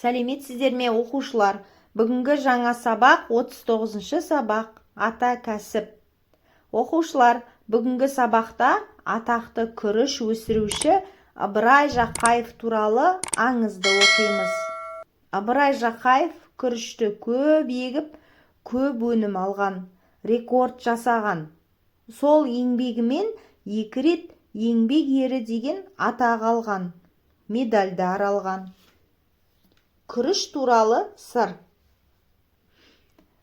Сәлеметсіздер ме, оқушылар! Бүгінгі жаңа сабақ, 39-шы сабақ, «Ата кәсіп». Оқушылар, бүгінгі сабақта атақты күріш өсіруші Ыбырай Жақаев туралы аңызды оқимыз. Ыбырай Жақаев күрішті көп егіп, көп өнім алған, рекорд жасаған. Сол еңбегімен екі рет Еңбек Ері деген атақ алған, медальдар алған. Күріш туралы сыр.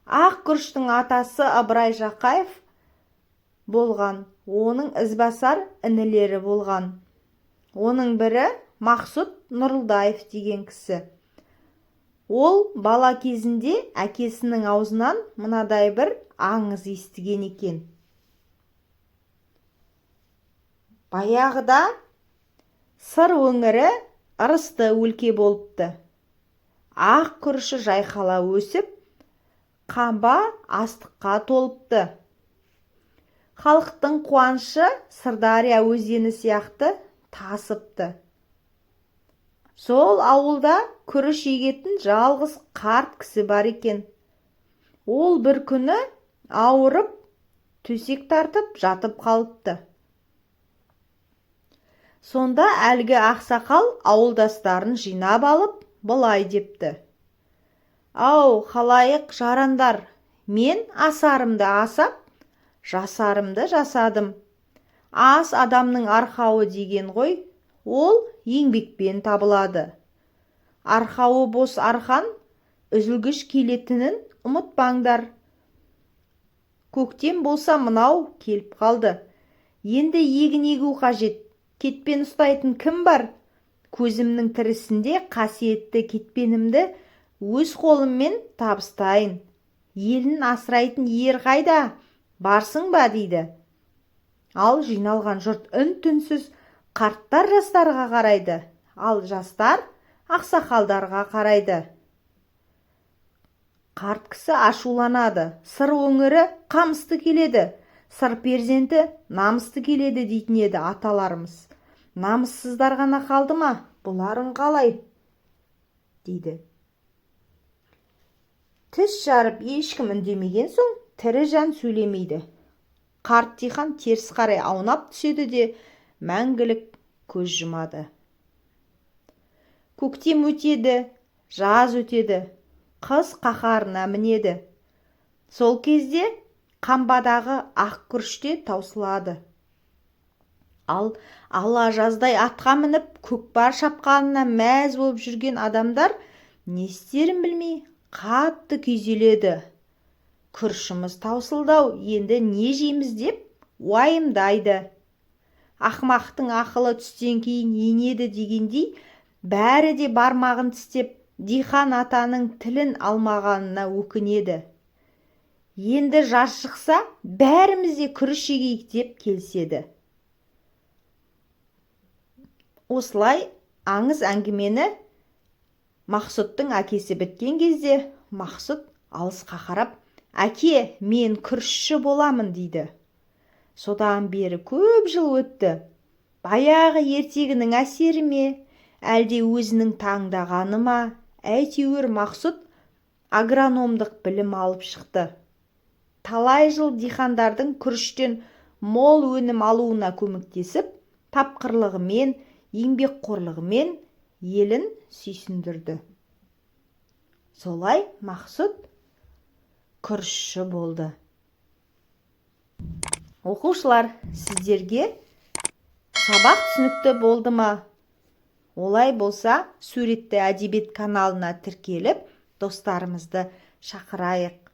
Ақ күріштің атасы Ыбырай Жақаев болған. Оның ізбасар інілері болған. Оның бірі Мақсұт Нұрылдаев деген кісі. Ол бала кезінде әкесінің аузынан мынадай бір аңыз естіген екен. Баяғыда Сыр өңірі ырысты өлке болыпты. Ақ күріші жайқала өсіп, қамба астыққа толыпты. Халықтың қуанышы Сырдария өзені сияқты тасыпты. Сол ауылда күріш егетін жалғыз қарт кісі бар екен. Ол бір күні ауырып, төсек тартып жатып қалыпты. Сонда әлгі ақсақал ауылдастарын жинап алып, былай депті: «Ау, халайық, жарандар, мен асарымды асап, жасарымды жасадым. Ас адамның арқауы деген ғой, ол еңбекпен табылады. Арқауы бос арқан үзілгіш келетінін ұмытпаңдар. Көктем болса, мынау келіп қалды. Енді егін егу қажет. Кетпен ұстайтын кім бар? Көзімнің тірісінде қасиетті кетпенімді өз қолыммен табыстайын. Елін асырайтын ер қайда? Барсың ба?» – дейді. Ал жиналған жұрт үн-түнсіз. Қарттар жастарға қарайды, ал жастар ақсақалдарға қарайды. Қарт кісі ашуланады: «Сыр өңірі қамысты келеді, Сыр перзенті намысты келеді дейтін еді аталарымыз. Намыссыздар ғана қалды ма? Бұларың қалай?» – дейді. Тіс жарып ешкім үндемеген соң, тірі жан сөйлемейді. Қарт дихан теріс қарай аунап түседі де, мәңгілік көз жұмады. Көктем өтеді, жаз өтеді, қыс қаһарына мінеді. Сол кезде қамбадағы ақ күріш те таусылады. Ал ала жаздай атқа мініп, көкпар шапқанына мәз болып жүрген адамдар не істерін білмей, қатты күйзеледі. «Күрішіміз таусылды-ау, енді не жейміз?» – деп уайымдайды. Ақымақтың ақылы түстен кейін енеді дегендей, бәрі де бармағын тістеп, дихан атаның тілін алмағанына өкінеді. «Енді жаз шықса, бәріміз де күріш егейік», – деп келіседі. Осылай аңыз әңгімені Мақсұттың әкесі біткен кезде, Мақсұт алысқа қарап: «Әке, мен күрішші боламын», – дейді. Содан бері көп жыл өтті. Баяғы ертегінің әсері ме, әлде өзінің таңдағаны ма, әйтеуір Мақсұт агрономдық білім алып шықты. Талай жыл диқандардың күріштен мол өнім алуына көмектесіп, тапқырлығымен, еңбекқорлығымен елін сүйсіндірді. Солай Мақсұт күрішші болды. Оқушылар, сіздерге сабақ түсінікті болды ма? Олай болса, суретті әдебиет каналына тіркеліп, достарымызды шақырайық.